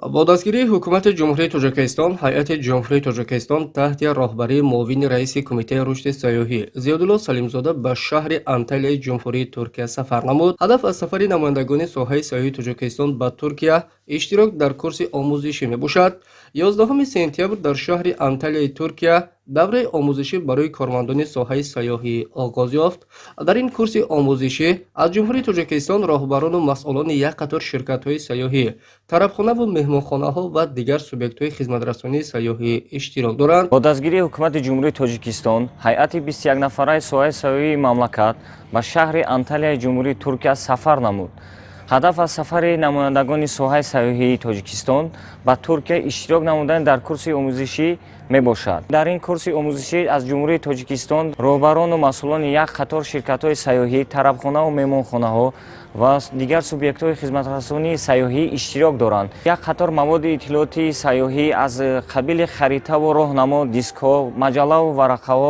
Бо дастгирии Ҳукумати Ҷумҳурии Тоҷикистон ҳайати Ҷумҳурии Тоҷикистон таҳти роҳбарии муовини раиси Кумитаи рушди сайёҳӣ Зиёдулло Салимзода ба шаҳри Анталияи Ҷумҳурии Туркия сафар намуд. Ҳадаф аз сафари намояндагони соҳаи сайёҳии Тоҷикистон ба Туркия иштирок дар курси омӯзишӣ мебошад. 11 сентябр дар шаҳри Анталияи Туркия давраи омӯзишӣ барои кормандони соҳаи сайёҳӣ оғоз ёфт. Дар ин курси омӯзишӣ аз Ҷумҳурии Тоҷикистон роҳбарону масъулони як қатор ширкатҳои сайёҳӣ, тарабхонаву меҳмонхонаҳо ва дигар субъектҳои хизматрасонии сайёҳӣ иштирок доранд. Бо дастгирии Ҳукумати Ҷумҳурии Тоҷикистон ҳайати 21 нафараи соҳаи сайёҳии мамлакат ба шаҳри Анталияи Ҷумҳурии Туркия сафар намуд. Ҳадаф аз сафари намояндагони соҳаи сайёҳии Тоҷикистон ба Туркия иштирок намудан дар курси омӯзишӣ мебошад. Дар ин курси омӯзишӣ аз Ҷумҳурии Тоҷикистон роҳбарону масъулони як қатор ширкатҳои сайёҳӣ, тарабхонаву меҳмонхонаҳо ва дигар субъектҳои хизматрасонии сайёҳӣ иштирок доранд. Як қатор маводи иттилоотии сайёҳӣ аз қабили харитаву роҳнамо, дискҳо, маҷаллаву варақаҳо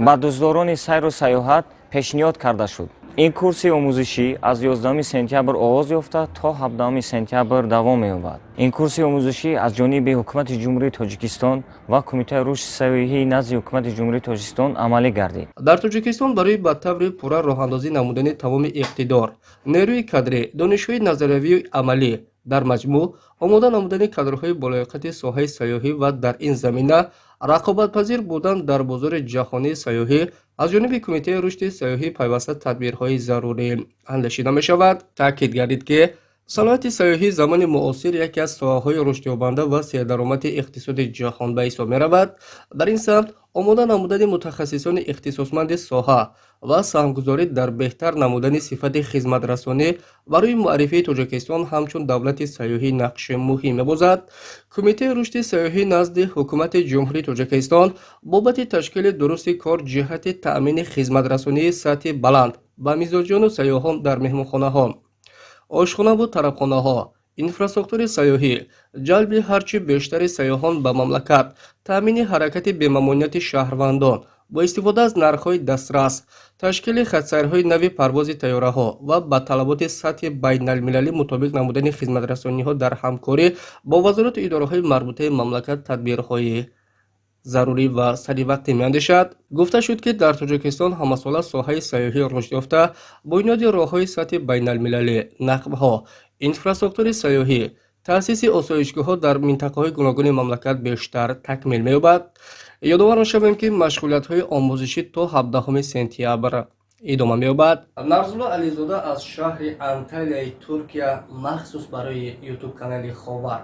ба дӯстдорони сайру сайёҳат пешниҳод карда шуд. Ин курси омӯзишӣ аз 11 сентябр оғоз ёфта, то 17 сентябр давом меёбад. Ин курси омӯзишӣ аз ҷониби Ҳукумати Ҷумҳурии Тоҷикистон ва Кумитаи рушди сайёҳии назди Ҳукумати Ҷумҳурии Тоҷикистон амалӣ гардид. Дар Тоҷикистон барои ба таври пурра роҳандозӣ намудани тамоми иқтидор, нерӯи кадрӣ, донишҳои назариявию амалӣ, дар маҷмӯъ омода намудани кадрҳои болаёқати соҳаи сайёҳӣ ва дар ин замина рақобатпазир будан дар бозори ҷаҳонии сайёҳӣ аз ҷониби Кумитаи рушди сайёҳӣ пайваста тадбирҳои зарурӣ андешида мешавад. Таъкид гардид, ки саноати сайёҳии замони муосир яке аз соҳаҳои рушдёбанда ва сердаромади иқтисоди ҷаҳон ба ҳисоб меравад. Дар ин самт омода намудани мутахассисони ихтисосманди соҳа ва саҳмгузорӣ дар беҳтар намудани сифати хизматрасонӣ барои муаррифии Тоҷикистон ҳамчун давлати сайёҳӣ нақши муҳим мебозад. Кумитаи рушди сайёҳӣ назди Ҳукумати Ҷумҳурии Тоҷикистон бобати ташкили дурусти кор ҷиҳати таъмини хизматрасонии сатҳи баланд ба мизоҷону сайёҳон дар меҳмонхонаҳо, ошхонаву тарабхонаҳо, инфрасохтори сайёҳӣ, ҷалби ҳарчи бештари сайёҳон ба мамлакат, таъмини ҳаракати бемамониати шаҳрвандон бо истифода аз нархҳои дастрас, ташкили хатсайрҳои нави парвози тайёраҳо ва ба талаботи сатҳи байналмилалӣ мутобиқ намудани хизматрасониҳо дар ҳамкорӣ бо вазорату идораҳои марбутаи мамлакат тадбирҳои зарурӣ ва саривақтӣ меандешад. Гуфта шуд, ки дар Тоҷикистон ҳамасола соҳаи сайёҳӣ рушд ёфта, бунёди роҳҳои сатҳи байналмилалӣ, нақбҳо, инфрасохтори сайёҳӣ, таъсиси осоишгоҳҳо дар минтақаҳои гуногуни мамлакат бештар такмил меёбад. Ёдовар мешавем, ки машғулиятҳои омӯзишӣ то 17 сентябр идома меёбад. Нарзулло Ализода аз шаҳри Анталияи Туркия махсус барои Ютуб канали Ховар.